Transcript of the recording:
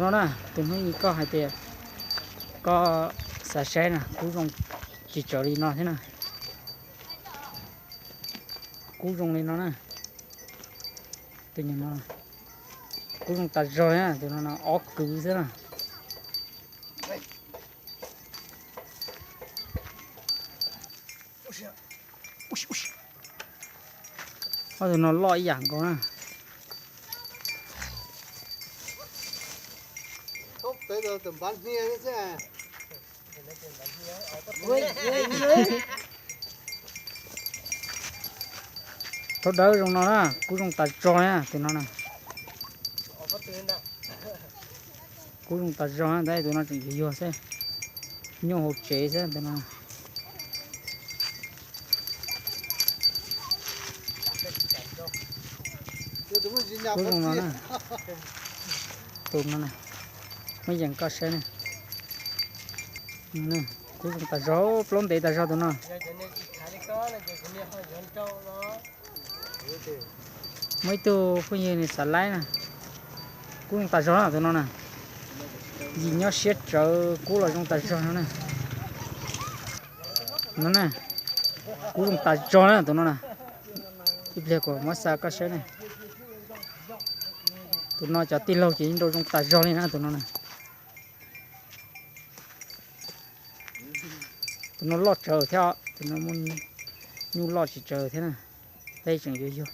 No na, tus hnub ib koj hais tias koj xav saib na, kub zoo tsis tsawg li no thiab na. Kub zoo li no na. Tus no, kub zoo tas zog na, tus no no ob kwv xwb na. Ob tug no loj ib yam nkaus na. Thaub dawb zoo no na, kub zoo tas zog na tus no na. Kub zoo tas zog na, tus no tseem yuag yuag xwb, nyuj hauv tsev xwb tus no. Kub zoo no na. Tus no na, muab yees koj saib na. Kub zoo tas zog, plaub ntev tas zog tus no. Muaj ib tug phooj ywg nws xav laib na, kub zoo tas zog na tus no na. Yim nyob siab tsawv, kub los zoo tas zog no na. No na, kub zoo tas zog na tus no na. Ib pliag kuv muab xa koj saib na. Tus no cov tij laug ces yeej nrau zoo tas zog li na tus no na. Tus no loj tsawv thiab, tus no muaj nyuj loj tsis tsawg thiab na. Peb tseem yuag yuag.